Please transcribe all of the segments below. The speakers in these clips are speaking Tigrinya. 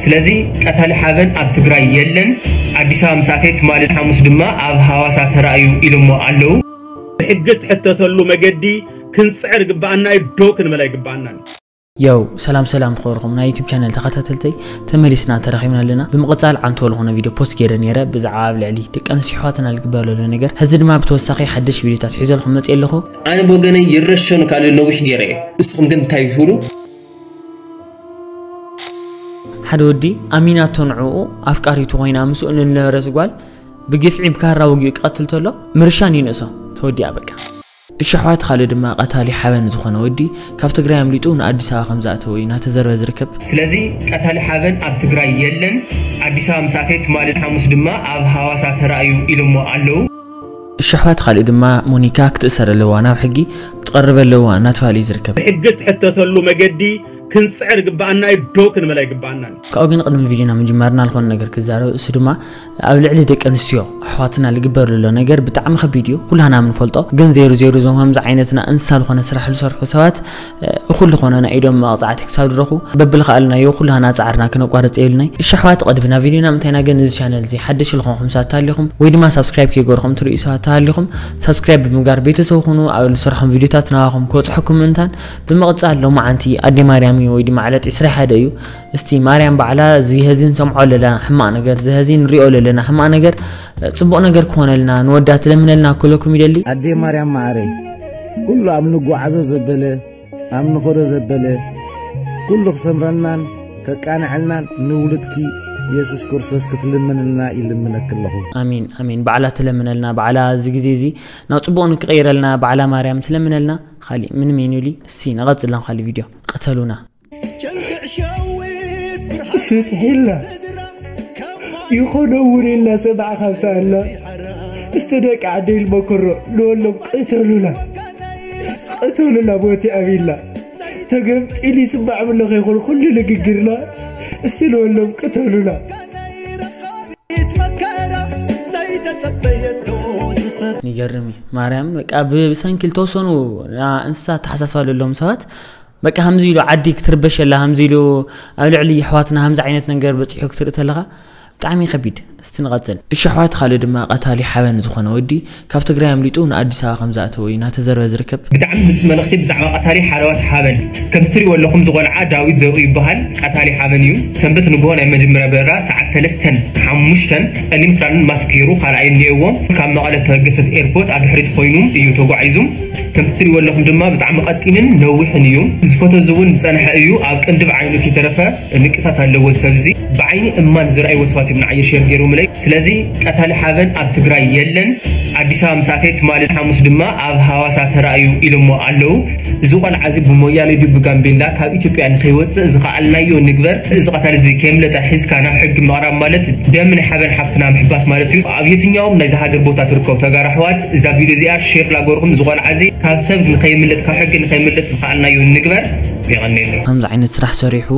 ስለዚ ቀታሊ ሓበን ኣብ ትግራይ የለን። ኣዲስ ኣበባ ምስ ኣተየ ትማሊ ሓሙስ ድማ ኣብ ሃዋሳ ተራእዩ ኢሎሞ ኣለዉ። ብሕጊ ትሕተተሉ መገዲ ክንፅዕር ግባኣና እዩ፣ ዶ ክንበላ ይግባኣና። ያው ሰላም ሰላም ክበርኹም ናይ ዩቲብ ቻነል ተኸታተልተይ፣ ተመሊስና ተረኺብና ኣለና። ብምቕፃል ዓንቶ ዝኾነ ቪድዮ ፖስት ገይረ ነይረ ብዛዕባ ኣብ ልዕሊ ደቂ ኣንስትዮ ኣሕዋትና ልግበር ዘሎ ነገር። ሕዚ ድማ ብተወሳኺ ሓድሽ ቪድዮታት ሒዘልኩም መፅእ ኣለኹ። ኣነ ብወገነይ ይረሸኑ ካልእ ነዊሕ ገይረ እየ። ንስኹም ግን እንታይ ትብሉ? ሓደ ወዲ ኣሚናቶ ንዕኡ ኣፍቃሪቱ ኮይና ምስኡ ንነበረት ጓል ብግፍዒ ብካራ ወጊኡ ክቐትል ተሎ ምርሻን ይንእሶ። ተወዲኣ በቃ። እሺ ኣሕዋት፣ ካልእ ድማ ቀታሊ ሓበን ዝኾነ ወዲ ካብ ትግራይ ኣምሊጡ ንኣዲስ ኣበባ ከም ዝኣተወ እዩ እናተዘርበ ዝርከብ። ስለዚ ቀታሊ ሓበን ኣብ ትግራይ የለን። ኣዲስ ኣበባ ምስ ኣተየ ትማሊ ሓሙስ ድማ ኣብ ሃዋሳ ተራእዩ ኢሎሞ ኣለዉ። እሺ ኣሕዋት፣ ካልእ ድማ ሞኒካ ክትእሰር ኣለዋ፣ ናብ ሕጊ ክትቐርብ ኣለዋ እናተባህለ እዩ ዝርከብ። ብሕጊ ትሕተተሉ መገዲ ክንፅዕር ግባኣና እዩ፣ ዶ ክንበላ ይግባኣና። ካብኡ ግን ቅድሚ ቪድዮና ምጅማርና ዝኾነ ነገር ክዛረብ፣ እሱ ድማ ኣብ ልዕሊ ደቂ ኣንስትዮ ኣሕዋትና ልግበር ዘሎ ነገር ብጣዕሚ ከቢድ እዩ፣ ኩላና ምንፈልጦ። ግን ዜሩ ዜሩ እዞም ከምዚ ዓይነትና እንስሳ ዝኾነ ስራሕ ዝሰርሑ ሰባት፣ እ፣ እኹል ዝኾነ ናይ ኢዶም መቕፃዕቲ ክሳብ ዝረኹ በብልኽኣልናዮ ኩላና ፃዕርና ክነቋርፅ የብልናይ። እሺ ኣሕዋት፣ ቅድሚ ናብ ቪድዮና ምንታይና ግን እዚ ቻነል እዚ ሓድሽ ዝኾንኩም ሰባት ተሃሊኹም ወይ ድማ ሳብስክራይብ ከይገርኹም ትርእዩ ሰባት ተሃሊኹም ሳብስክራይብ ብምግባር ቤተሰብ ኩኑ። ኣብ ዝሰርሖም ቪድዮታት ናባኹም ክበፅሐኩም ምእንታን። ብምቕፃል ሎማዓንቲ ኣዴ ማርያም እዩ ወይ ድማ ዕለት ዕስራ ሓደ እዩ። እስቲ ማርያም ባዕላ እዚ ሀዚ ንሰምዖ ኣለና ሕማቕ ነገር፣ እዚ ሀዚ ንሪኦ ኣለና ሕማቕ ነገር፣ እ፣ ፅቡቕ ነገር ክኾነልና ንወዳ ትለምነልና ክብለኩም ይደሊ። ኣዴ ማርያም ማዕረይ፣ ኩሉ ኣብ ንጓዓዞ ዘበለ፣ ኣብ ንኸዶ ዘበለ፣ ኩሉ ክሰምረልናን ከቃንዐልናን ንውሉድኪ የሱስ ክርስቶስ ክትልምንልና ይልምነኪ ኣለኹ። ኣሜን ኣሜን። ባዕላ ትለምነልና፣ ባዕላ እዚ ግዜ እዚ ናብ ፅቡቕ ንክቐይረልና ባዕላ ማርያም ትለምነልና። ካሊእ ምንም የንብሊ። እስቲ ንቐፅል ናብ ካሊእ ቪድዮ። ቅተሉና። ፍትሒ ኢልና ይኾነ እውን ኢልና ሰማዕ ካብ ሰኣልና እስተ ደቂ ዓደይ ልመክሮ ንበሎም ቅተሉና። ቅተሉና ቦቲ ኣቢልና ተገምጢሉ ይስማዕ ብሎ ከይኮነ ኩሉ ንግግርና እስቲ ንበሎም ቅተሉና። ይገርም እዩ ማርያም። በቃ ብሰንኪ ልተወሰኑ እንስሳ ተሓሳስባ ዘለዎም ሰባት በቃ ከምዚ ኢሉ ዓዲ ክትርበሸላ ከምዚ ኢሉ ኣብ ልዕሊ ኣሕዋትና ከምዚ ዓይነት ነገር በፂሑ ክትርኢ ተለኻ ብጣዕሚ ከቢድ። እስቲ ንቐፅል። እሺ ኣሕዋት፣ ካልእ ድማ ቀታሊ ሓበን ዝኾነ ወዲ ካብ ትግራይ ኣምሊጡ ንኣዲስ ኣበባ ከም ዝኣተወ እዩ እናተዘርበ ዝርከብ። ብጣዕሚ ብስ መልእኽቲ ብዛዕባ ቀታሊ ሓለዋት ሓበን ከም ትሪእዎ ኣለኹም፣ ዝቆልዓ ዳዊት ዘርኡ ይበሃል። ቀታሊ ሓበን እዩ። ሰንበት ንግሆ ናይ መጀመርያ በረራ ሰዓት ሰለስተን ሓሙሽተን ጸሊም ክዳንን ማስክ ገይሩ ካልኣይ እኒኤዎ። ካብ መቐለ ተበገሰት ኤርፖርት ኣብ ድሕሪት ኮይኑ እዩ ተጓዒዙ። ከምቲ ትሪእዎ ኣለኹም ድማ ብጣዕሚ ቀጢንን ነዊሕን እዩ። ዝፈቶ እዚ እውን ዝጸንሐ እዩ። ኣብ ቅንድብ ዓይኑ ከይተረፈ ንቅሳት ኣለዎ ሰብ እዚ። ብዓይኒ እማን ዝረኣይዎ ሰባት እዮም ንዓየ ሼር ገይሮምለይ። ስለዚ ቀታሊ ሓበን ኣብ ትግራይ የለን። ኣዲስ ኣበባ ምስ ኣተየ ትማሊ ሓሙስ ድማ ኣብ ሃዋሳ ተራእዩ ኢሎሞ ኣለዉ። እዚ ቆልዓ እዚ ብሞያሌ ድዩ ብጋምቤላ ካብ ኢትዮጵያ ንኸይወፅእ ዝኸኣልናዮ ንግበር። እዚ ቀታሊ እዚ ከየምለጠ ሒዝካ ናብ ሕጊ ምቕራብ ማለት ደም ናይ ሓበን ሓፍትና ምሕባስ ማለት እዩ። ኣብ የትኛውም ናይዚ ሃገር ቦታ ትርከቡ ተጋሩ ኣሕዋት እዛ ቪድዮ እዚኣ ሼር ላገርኩም እዚ ቆልዓ እዚ ካብ ሰብ ንኸይምልጥ ካብ ሕጊ ንኸይምልጥ ዝኸኣልናዮ ንግበር። የቐንየለይ። ከምዚ ዓይነት ስራሕ ሰሪሑ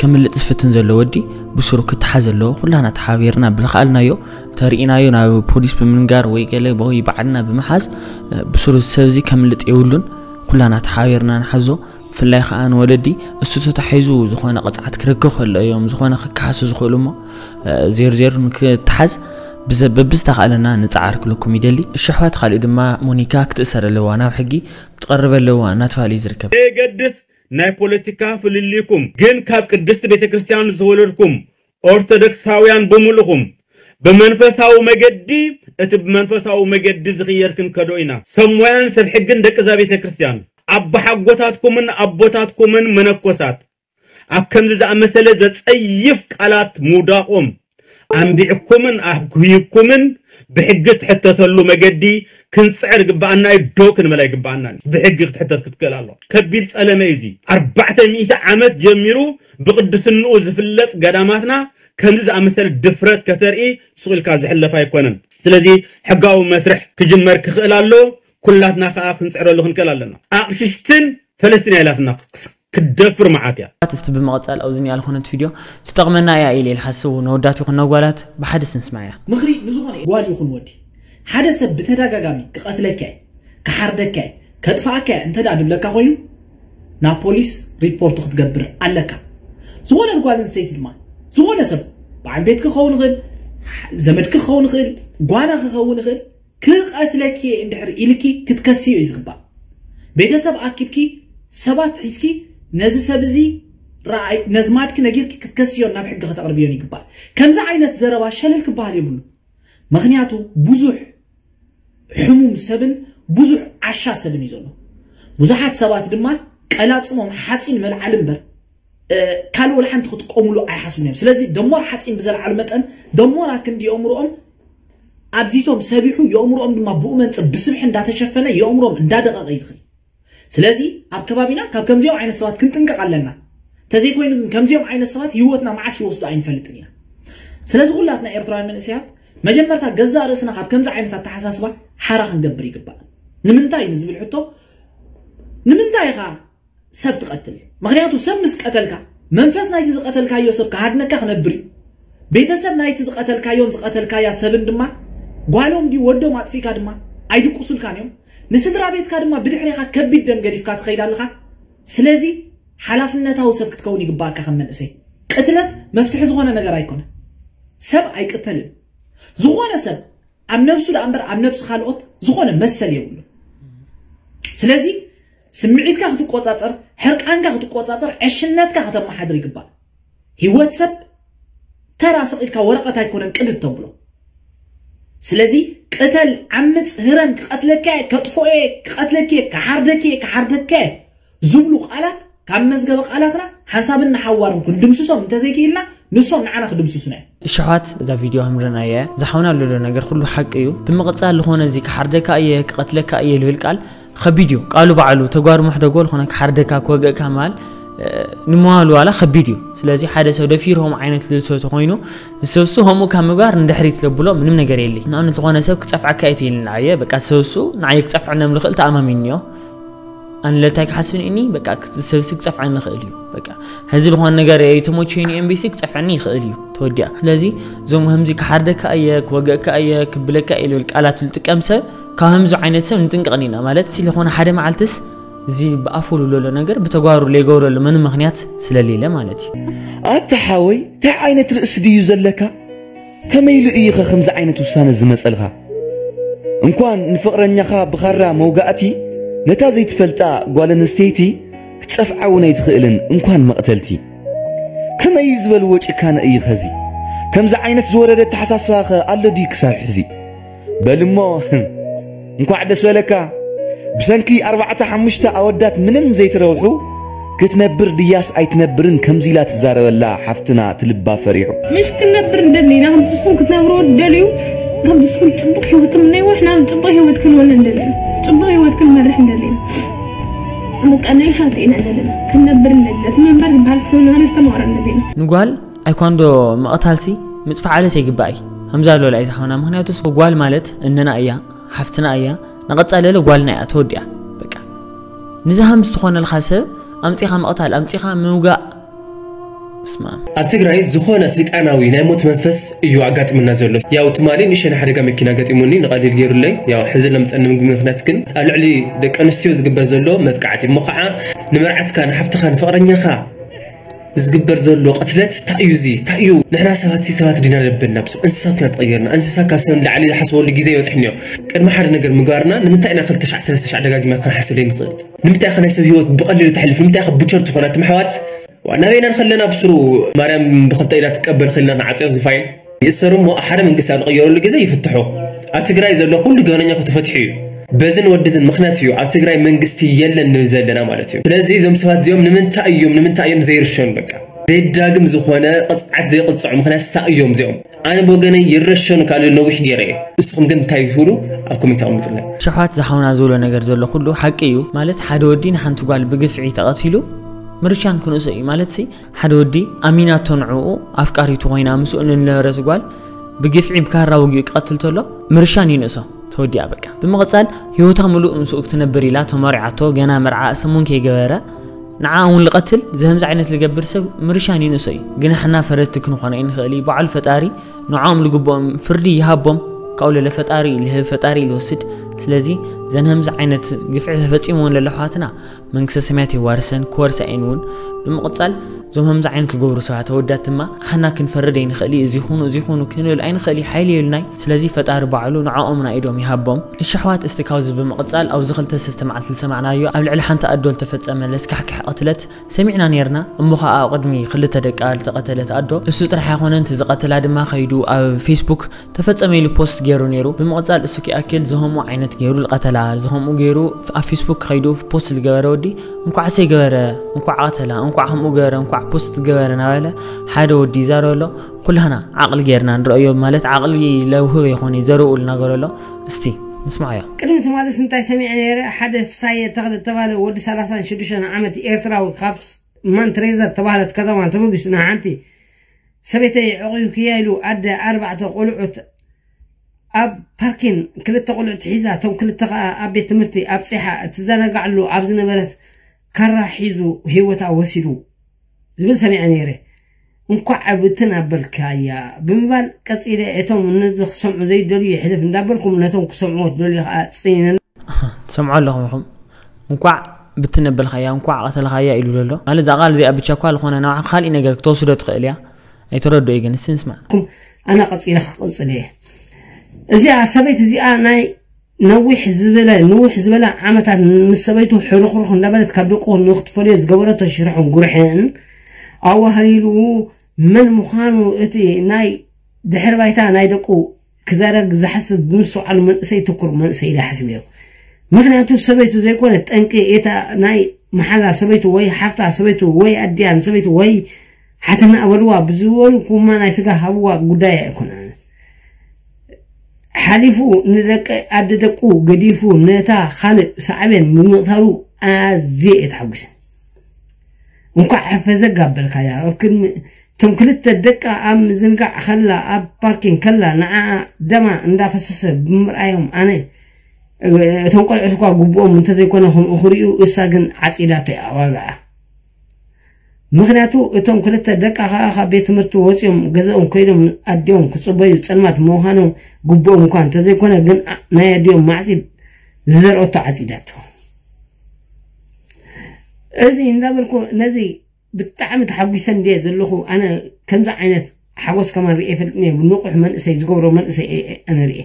ከምልጥ ዝፍትን ዘሎ ወዲ ብስሩ ክተሓዝ ኣለዎ። ኩላና ተሓቢርና ብዝኸኣልናዮ ተሪኢናዮ ናብ ፖሊስ ብምንጋር ወይ ገለ ወይ ባዕልና ብምሓዝ፣ እ፣ ብስሩ እዚ ሰብ እዚ ከምልጥ የብሉን። ኩላና ተሓቢርና ንሓዞ። ብፍላይ ከዓ ንወለዲ እሱ ተታሒዙ ዝኾነ ቅፅዓት ክረክብ ከሎ እዮም ዝኾነ ክከሓሱ ዝኽእሉ እሞ፣ እ፣ ዜሮ ዜሮ ንክተሓዝ ብዘ-፣ በብዝተኻእለና ንፀዓር ክለኩም ይደሊ። እሺ ኣሕዋት፣ ካልእ ድማ ሞኒካ ክትእሰር ኣለዋ፣ ናብ ሕጊ ክትቐርብ ኣለዋ እናተባህለ እዩ ዝርከብ። የገድስ ናይ ፖለቲካ ፍልልይኩም ግን ካብ ቅድስቲ ቤተክርስትያን ዝተወለድኩም ኦርቶዶክሳውያን ብምልኹም ብመንፈሳዊ መገዲ እቲ ብመንፈሳዊ መገዲ ዝኽየድ ክንከዶ ኢና። ሰብ ሞያን ሰብ ሕግን ደቂ እዛ ቤተክርስትያን ኣቦሓጎታትኩምን ኣቦታትኩምን መነኮሳት ኣብ ከምዚ ዝኣመሰለ ዘጸይፍ ቃላት ምውዳቖም ኣንቢዕኩምን ኣጉሂብኩምን ብሕጊ ትሕተተሉ መገዲ ክንጽዕር ግብኣና እዩ ዶ ክንበላ ይግብኣና? ብሕጊ ክትሕተት ክትክእል ኣለዋ። ከቢድ ጸለመ እዩ እዚ። ኣርባዕተ ሚእቲ ዓመት ጀሚሩ ብቅድስንኡ ዝፍለጥ ገዳማትና ከምዚ ዝኣመሰለ ድፍረት ከተርኢ ስቕ ኢልካ ዝሕለፍ ኣይኮነን። ስለዚ ሕጋዊ መስርሕ ክጅመር ክኽእል ኣለዎ። ኩላትና ከኣ ክንጽዕረሉ ክንክእል ኣለና። ኣቕሽሽትን ፈለስትን እያ ኢላትና ክትደፍር መዓት እያ። እስቲ ብምቕጻል ኣብዚ ኒኣ ዝኾነት ቪድዮ ትጠቕመና እያ ኢለ ኢለ ሓስቡ ነወዳት ይኹን ነጓላት ብሓደ ስንስማ እያ። ምኽሪ ንዝኾነ ጓል ይኹን ወዲ ሓደ ሰብ ብተደጋጋሚ ክቐትለካ እየ፣ ክሓርደካ እየ፣ ከጥፍኣካ እየ እንተ ደኣ ድብለካ ኮይኑ ናብ ፖሊስ ሪፖርት ክትገብር ኣለካ። ዝኾነት ጓል ኣንስተይቲ ድማ ዝኾነ ሰብ በዓል ቤት ክኸውን ይኽእል፣ ዘመድ ክኸውን ይኽእል፣ ጓና ክኸውን ይኽእል። ክቐትለኪ እየ እንድሕር ኢልኪ ክትከስዮ እዩ ዝግባእ። ቤተሰብ ኣኪብኪ፣ ሰባት ሒዝኪ፣ ነዚ ሰብ እዚ ረኣይ፣ ነዝማድኪ ነጊርኪ ክትከስዮን ናብ ሕጊ ከተቕርብዮን ይግባእ። ከምዚ ዓይነት ዘረባ ሸለል ክበሃል የብሉ። ምኽንያቱ ብዙሕ ሕሙም ሰብን ብዙሕ ዓሻ ሰብን እዩ ዘሎ። ብዙሓት ሰባት ድማ ቀላጽሞም ሓፂን መልዓሊ እምበር ካልእ ወላ ሓንቲ ክጥቀሙሉ ኣይሓስቡን እዮም። ስለዚ ደሞር ሓፂን ብዘልዓሉ መጠን ደሞራ ክንዲ የእምሮኦም ኣብዚቶም ሰቢሑ፣ የእምሮኦም ድማ ብኡ መንፅር ብስብሒ እንዳተሸፈነ የእምሮኦም እንዳደቐቐ ይዝኽል። ስለዚ ኣብ ከባቢና ካብ ከምዚኦም ዓይነት ሰባት ክንጥንቀቕ ኣለና። ተዘይኮይኑ ግን ከምዚኦም ዓይነት ሰባት ህይወትና መዓስ ይወስዱ ኣይንፈልጥን ኢና። ስለዚ ኩላትና ኤርትራውያን መንእሰያት መጀመርታ ገዛእ ርእስና ካብ ከምዚ ዓይነት ኣተሓሳስባ ሓራ ክንገብር ይግባእ። ንምንታይ ንዝብል ሕቶ፣ ንምንታይ ኢኻ ሰብ ትቐትል? ምኽንያቱ ሰብ ምስ ቀተልካ መንፈስ ናይቲ ዝቐተልካዮ ሰብ ክሃድነካ ክነብር እዩ። ቤተሰብ ናይቲ ዝቐተልካዮን ዝቐተልካያ ሰብን ድማ ጓሎም ድዩ ወዶም ኣጥፊእካ ድማ ኣይድቁሱልካን እዮም። ንስድራ ቤትካ ድማ ብድሕሬኻ ከቢድ ደም ገዲፍካ ትኸይድ ኣለኻ። ስለዚ ሓላፍነታዊ ሰብ ክትከውን ይግባእካ ከም መንእሰይ። ቅትለት መፍትሒ ዝኾነ ነገር ኣይኮነ። ሰብ ኣይቅተልን። ዝኾነ ሰብ ኣብ ነብሱ ደኣ እምበር ኣብ ነብሲ ካልኦት ዝኾነ መሰል የብሉ። ስለዚ ስምዒትካ ክትቆጻጸር፣ ሕርቃንካ ክትቆጻጸር፣ ዕሽነትካ ከተመሓድር ይግባእ። ህይወት ሰብ ተራ ስቕ ኢልካ ወረቐት ኣይኮነን ቅድድ ተብሎ። ስለዚ ቅተል፣ ዓምጽ፣ ህረም፣ ክቐትለካ እየ፣ ከጥፍኦ እየ፣ ክቐትለኪ እየ፣ ክሓርደኪ እየ፣ ክሓርደካ እየ ዝብሉ ቃላት ካብ መዝገበ ቃላትና ሓንሳብን ንሓዋርን ክንድምስሶም እንተዘይክኢልና ንሶም ንዓና ክድምስሱና እዮም። እሽሓት እዛ ቪድዮ ከምርናየ ዝሓውና ዘሎ ነገር ኩሉ ሓቂ እዩ። ብምቕጻል ዝኾነ እዚ ክሓርደካ እየ ክቐትለካ እየ ልብል ቃል ከቢድ እዩ። ቃሉ ባዕሉ ተጓር ምሕደጎ ዝኾነ ክሓርደካ ክወገእካ ማል ንምዋሉ ዋላ ከቢድ እዩ። ስለዚ ሓደ ሰብ ደፊርዎም ዓይነት ልልሶ ተኮይኑ ሰብሱ ከምኡ ካብ ምግባር ንድሕሪት ለብሎ ምንም ነገር የለይ። ንኣብነት ዝኾነ ሰብ ክጸፍዓካ እየ ትይልኒ ኣየ በቃ ሰብሱ ንዓይ ክጸፍዐና ምልኽእል ተኣማሚንዮ። ኣነ ለታይ ክሓስብን እኒ በቃ ሰብሲ ክጸፍዐኒ ይኽእል እዩ። በቃ ሕዚ ዝኾነ ነገር ኣይተመቸዩኒ ኤምቢሲ ክጸፍዐኒ ይኽእል እዩ። ተወዲኣ። ስለዚ እዞም ከምዚ ክሓርደካ እየ ክወገእካ እየ ክብለካ እየ ልብል ቃላት ዝጥቀም ሰብ ካብ ከምዚ ዓይነት ሰብ ንጥንቀቕን ኢና ማለት ሲ ዝኾነ ሓደ መዓልትስ እዚ ብኣፉ ልብሎ ነገር ብተግባሩ ለይገብረሉ ምንም ምኽንያት ስለሌለ ማለት እዩ። ኣታ ሓወይ እንታይ ዓይነት ርእሲ ድዩ ዘለካ? ከመይ ኢሉ እዩኸ ከምዚ ዓይነት ውሳነ ዝመጸልኻ? እንኳን ንፍቕረኛኻ ብኻራ መውጋእቲ ነታ ዘይትፈልጣ ጓል ኣንስተይቲ ክትጸፍዓ እውን ኣይትኽእልን እንኳን መቕተልቲ። ከመይ ዝበልዎ ጭካነ እዩ ኸዚ? ከምዚ ዓይነት ዝወረደ ኣተሓሳስባኸ ኣሎ ድዩ ክሳብ ሕዚ? በል እሞ እንኳዕ ደስ በለካ። ብሰንኪ ኣርባዕተ ሓሙሽተ ኣወዳት ምንም ዘይትረብሑ ክትነብር ድያስ ኣይትነብርን ከምዚ ኢላ ትዛረበላ ሓፍትና ትልባ ፈሪሑ። ምሽ ክንነብር እንደሊ ኢና ከምቲ ንስኹም ክትነብሩ ደልዩ ከምቲ ንስኹም ጽቡቕ ህይወት ትምነይዎ ንሕና እውን ጽቡቕ ህይወት ክንወነ እንደሊ ኢና። ጽቡቕ ህይወት ክንመርሕ እንደሊ ኢና። በቃ ንእሻት ኢና ዘለና ክንነብር እንደሊ እቲ መንበር ዝበሃል እስከ ንሕና ዝተማቕረ እንደሊ ኢና። ንጓል ኣይኳንዶ ምቕታልሲ ምጽፋዕ ኣለስ ኣይግባእ እዩ። ከምዛ ኣሎ ላይ ዝሓውና ምክንያቱ ጓል ማለት እነና እያ ሓፍትና እያ። ንቐጻለለ ጓልና እያ ተወዲኣ። በቃ ንዝሃም ዝኾነልካ ሰብ ኣምጺኻ ምቕታል ኣምጺኻ ምውጋእ። ስማ ኣብ ትግራይ ዝኾነ ሰይጣናዊ ናይ ሞት መንፈስ እዩ ኣጋጥምና ዘሎ። ያው ትማሊ ንእሽተይ ሓደጋ መኪና ገጢሙኒ ንቐሊል ገይሩለይ ያው ሕዚ ለምፀኒ ምግቢ ምክንያት ግን ኣብ ልዕሊ ደቂ ኣንስትዮ ዝግበር ዘሎ መጥቃዕቲ እሞ ከዓ ንመርዓትካ ንሓፍትኻ ንፍቕረኛኻ ዝግበር ዘሎ ቅትለት እንታይ እዩ እዚ እንታይ እዩ ንሕና ሰባት ሲ ሰባት ዲና ነብል ናብ እንስሳ ኩና ተቐየርና እንስሳ ካብ ሰብ ንላዕሊ ዝሓስበሉ ግዜ ይበፅሕ እኒኦ ቅድሚ ሓደ ነገር ምግባርና ንምንታይ ኢና ክልተ ሻዕ ሰለስተ ሻዕ ደጋጊምና ክንሓስብ ዘይንኽእል ንምንታይ ኢኻ ናይ ሰብ ህይወት ብቐሊሉ ተሕልፍ ንምንታይ ኢኻ ቡቸር ትኾና ትም ኣሕዋት ናበይና ንኸለና ብስሩ ማርያም ብኽልተ ኢዳ ትቀበል ኸልና ንዓፅዮ ዝፋይን ይእሰሩ እሞ ሓደ መንግስቲ ኣብ ዝቕየረሉ ግዜ ይፍትሑ ኣብ ትግራይ ዘሎ ኩሉ ገበነኛ እኮ ተፈቲሑ እዩ በዝን ወድዝን ምኽንያት እዩ ኣብ ትግራይ መንግስቲ የለን ንብል ዘለና ማለት እዩ ስለዚ እዞም ሰባት እዚኦም ንምንታይ እዮም ንምንታይ እዮም ዘይርሸኑ በቃ ዘይዳግም ዝኾነ ቅፅዓት ዘይቕፅዑ ምኽንያት ስታ እዮም እዚኦም ኣነ ብወገነይ ይረሸኑ ካልእ ነዊሕ ገይረ እየ ንስኹም ግን እንታይ ትብሉ ኣብ ኮሜንት ኣቕምጡልና ሸሓት ዝሓውና ዝብሎ ነገር ዘሎ ኩሉ ሓቂ እዩ ማለት ሓደ ወዲ ንሓንቲ ጓል ብግፍዒ ተቐቲሉ ምርሻን ክንእሶ እዩ ማለት ሓደ ወዲ ኣሚናቶ ንዕኡ ኣፍቃሪቱ ኮይና ምስኡ ንነበረት ጓል ብግፍዒ ብካራ ወጊኡ ክቐትል ተሎ ምርሻን ይንእሶ ተወዲኣ በቃ ብምቕጻል ህይወታ ምሉእ ምስኡ ክትነብር ኢላ ተመሪዓቶ ገና መርዓ ሰሙን ከይገበረ ንዓ እውን ልቐትል ዝህምዚ ዓይነት ልገብር ሰብ ምርሻን ይንእሶ እዩ ግናሕና ፈረድቲ ክንኾነ ይንኽእል እዩ በዓሉ ፈጣሪ ንዖም ልግብኦም ፍርዲ ይሃቦም ካብኡ ለለ ፈጣሪ ልህብ ፈጣሪ ልወስድ ስለዚ ዘን ከምዚ ዓይነት ግፍዒ ተፈፂሞን ለሎ ኣሕዋትና መንግስተ ሰማያት የዋርሰን ክወርሳ እየን እውን። ብምቕፃል እዞም ከምዚ ዓይነት ዝገብሩ ሰባት ኣወዳት ድማ ሓና ክንፈርድ ኣይንኽእል እዩ፣ እዚ ይኹኑ እዚ ይኹኑ ክንብል ኣይንኽእል እዩ፣ ሓይሊ የብልናይ። ስለዚ ፈጣሪ ባዕሉ ንዕኦም ናይ ኢዶም ይሃቦም። እሺ ኣሕዋት፣ እስቲ ካብዚ ብምቕፃል ኣብዚ ክልተ ሰለስተ መዓልቲ ዝሰማዕናዮ ኣብ ልዕሊ ሓንቲ ኣዶ ዝተፈፀመ ለስካሕካሕ ቅትለት ሰሚዕና ነርና። እሞ ኸዓ ኣብ ቅድሚ ክልተ ደቃ ዝተቐተለት ኣዶ እሱ ጥራሕ ኣይኮነን፣ እቲ ዝቐተላ ድማ ከይዱ ኣብ ፌስቡክ ተፈጸመ ኢሉ ፖስት ገይሩ ነይሩ። ብምቕጻል እሱ ክኣክል ዝሆሞ ዓይነት ገይሩ ዝቐተላ ዝኸምኡ ገይሩ ኣብ ፌስቡክ ከይዱ ፖስት ዝገበረ ወዲ እንኳዕ ሰይ ገበረ፣ እንኳዕ ቀተላ፣ እንኳዕ ከምኡ ገበረ፣ እንኳዕ ፖስት ገበረ እናበለ ሓደ ወዲ ይዛረብ ኣሎ። ኩላህና ዓቕሊ ገይርና ንረእዮ፣ ማለት ዓቕሊ ለውህብ ይኾነ ዘርኡ እናገበረ ኣሎ። እስቲ ንስማዓዮ። ቅድሚ ትማሊ እንታይ ሰሚዐ ነይረ? ሓደ ፍሳየ ተኽለ ዝተባለ ወዲ ሰላሳን ሽዱሽተን ዓመት ኤርትራዊ ካብ ማንትሬዘ ተባህለት ከተማ ተበጊሱ ንሓንቲ ሰበይተይ ዕቑብክያ ኢሉ ኣደ ኣርባዕተ ቆልዑት ኣብ ፓርኪን ክልተ ቆልዑት ሒዛ፣ እቶም ክልተ ከኣ ኣብ ቤት ትምህርቲ ኣብጺሓ እትዘናጋዕሉ ኣብ ዝነበረት ካራ ሒዙ ህይወታ ወሲዱ ዝብል ሰሚዐ ነይረ። እንኳዕ ብትን ኣበልካያ ብምባል ቀጺለ፣ እቶም ነዚ ክሰምዑ ዘይደልዩ ይሕልፍ እንዳበልኩም ነቶም ክሰምዕዎ ትደልዩ ከኣ ጽይነን። ትሰምዑ ኣለኹም ኢኹም። እንኳዕ ብትን ኣበልካያ፣ እንኳዕ ቀተልካያ ኢሉ ዘሎ። ማለት እዛ ቃል እዚኣ ብቻ እኳ ዝኾነ ናብዓ ካልእ ነገር ክትወስዶ ትኽእል እያ። ኣይተረድኦ ግን እስቲ ንስማዕ። ኣነ ቀጺለ ክቕጽል እየ። እዚኣ ሰበይቲ እዚኣ ናይ ነዊሕ ዝበለ ንውሕ ዝበለ ዓመታት ምስ ሰበይቱ ሕርኽርኽ እንዳበለት ካብ ደቁ ንክትፈልዮ ዝገበረቶ ሽርሕን ጉርሕን ኣዋህሊሉ መን ምዃኑ እቲ ናይ ድሕሪ ባይታ ናይ ደቁ ክዘረግ ዝሓስብ ብምስትውዓሉ መንእሰይ ትኩር መንእሰይ ኢለ ሓስብዮ። ምኽንያቱ ሰበይቱ ዘይኮነ ጠንቂ እታ ናይ መሓዛ ሰበይቱ ወይ ሓፍታ ሰበይቱ ወይ ኣዲኣ ንሰበይቱ ወይ ሓትና ኣበልዋ ብዝበልኩማ ናይ ስጋ ሃብዋ ጉዳይ ኣይኮነን። ሓሊፉ ንደቂ ኣደ ደቁ ገዲፉ ነታ ካልእ ሳዕቤን ብምቕታሉ ኣዝየ እየ ተሓጒሰ። እንኳዕ ፈዘግ ኣበልካያ። ኣብ ቅድሚ እቶም ክልተ ደቃ ኣብ ምዝንጋዕ ከላ ኣብ ፓርኪን ከላ ንዓኣ ደማ እንዳፈሰሰ ብምርኣዮም ኣነ እቶም ቆልዑት እኳ ግቡኦም እንተዘይኮነ ከምኡ ክርእዩ እሳ ግን ዓጺዳቶ እያ ዋጋኣ። ምኽንያቱ እቶም ክልተ ደቃ ከኣ ካብ ቤት ትምህርቲ ወጺኦም ገዛኦም ኮይኖም ኣዲኦም ክጽበዩ ጸልማት ምዃኖም ግቡኦም እኳ እንተዘይኮነ ግን ናይ ኣዲኦም ማዕጺድ ዝዘርኦቶ ዓጺዳቶ። እዚ እንዳበልኩ ነዚ ብጣዕሚ ተሓጒሰ እንድየ ዘለኹ። ኣነ ከምዚ ዓይነት ሓጎስ ከማን ርእየ ፈልጥኒ ንቑሕ መንእሰይ ዝገብሮ መንእሰይ እየ ኣነ ርእየ።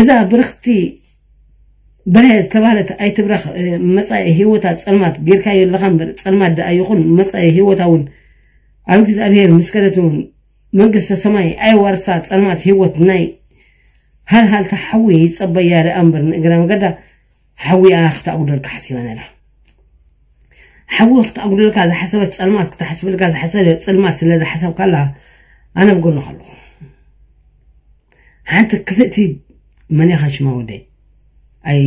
እዛ ብርኽቲ በርሀ ዝተባህለት ኣይትብረኽ መጻኢ ህይወታ ጸልማት ጌርካዮ ኣለኻ እምበር ጸልማት ደኣ ይኹን መጻኢ ህይወታ እውን ኣብ እግዚኣብሔር ምስከደት እውን መንግስተ ሰማይ ኣይዋርሳ ጸልማት ህይወት ናይ ሃልሃልታ ሓዊ ይጸበያ ደኣ እምበር ንእግረ መገዳ ሓዊኣ ክተኣጉደልካ ሓሲባ ነራ። ሓዊ ክተኣጉደልካ ዝሓሰበት ጸልማት ክተሓስበልካ ዝሓሰበ ጸልማት ስለ ዝሓሰብካላ ኣነ ኣብ ጎንኻ ኣለኹ። ሓንቲ ክፍእቲ መን ኢኻ ሽማ ወደይ? ኣይ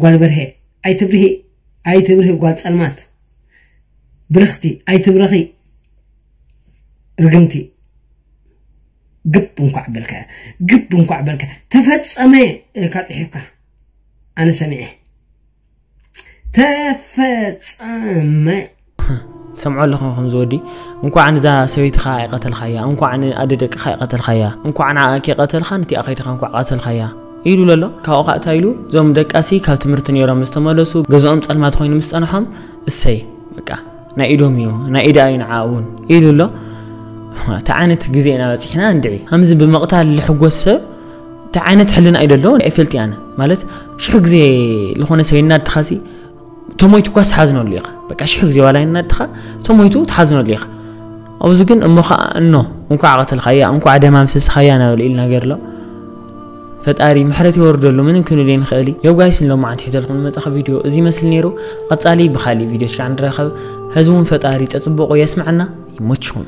ጓል በርሄ ኣይትብርሂ ኣይትብርሂ ጓል ጸልማት ብርኽቲ ኣይትብረኺ ርግምቲ። ግብ እንኳዕ በልካ ግብ እንኳዕ በልካ ተፈጸመ ኢልካ ጽሒፍካ ኣነ ሰሚዐ። ተፈጸመ። ሰምዖ ኣለኹም ከም ዝወዲ እንኳዕ ንዛ ሰበይትኻ ኣይቀተልካያ፣ እንኳዕ ንኣደ ደቅኻ ኣይቀተልካያ፣ እንኳዕ ንዓኣ ከይቀተልካ ንቲኣ ከይድኻ እንኳዕ ቀተልካያ ኢሉ ለሎ። ካብኡ ከዓ እንታይ ኢሉ? እዞም ደቃሲ ካብ ትምህርቲ ነይሮም ዝተመለሱ ገዝኦም ጸልማት ኮይኑ ምስ ጸንሖም እሰይ በቃ ናይ ኢዶም እዩ ናይ ኢዳ እዩ ንዓ እውን ኢሉ ኣሎ። ተዓነት ግዜ ኢና በፂሕና እንድዒ ከምዚ ብምቕታል ልሕጎስ ሰብ እንታይ ዓይነት ሕልና እዩ ደሎ ኣይፈልጥ ያነ ማለት ሽሕ ግዜ ዝኾነ ሰብ ይናድኻሲ ተሞይቱ እኳ ትሓዝነሉ ኢኻ። በቃ ሽሕ ግዜ ዋላ ይናድኻ ተሞይቱ ትሓዝነሉ ኢኻ። ኣብዚ ግን እሞ ኸዓ እኖ እንኳዕ ቀተልካያ እንኳዕ ደም ኣፍሰስኻያ ናበለ ኢልና ገርሎ። ፈጣሪ ምሕረት የወርደሉ ምንም ክንብል የንኽእል። ዮብ ጋይስ ንሎማዓንቲ ሒዘልኩም ዝመፀኸ ቪድዮ እዚ ይመስል ነይሩ። ቀፃሊ ብካሊእ ቪድዮ ሽካዕ ንራኸብ። ህዝቡን ፈጣሪ ፀፅበቆ የስምዐና። ይሞችኹም።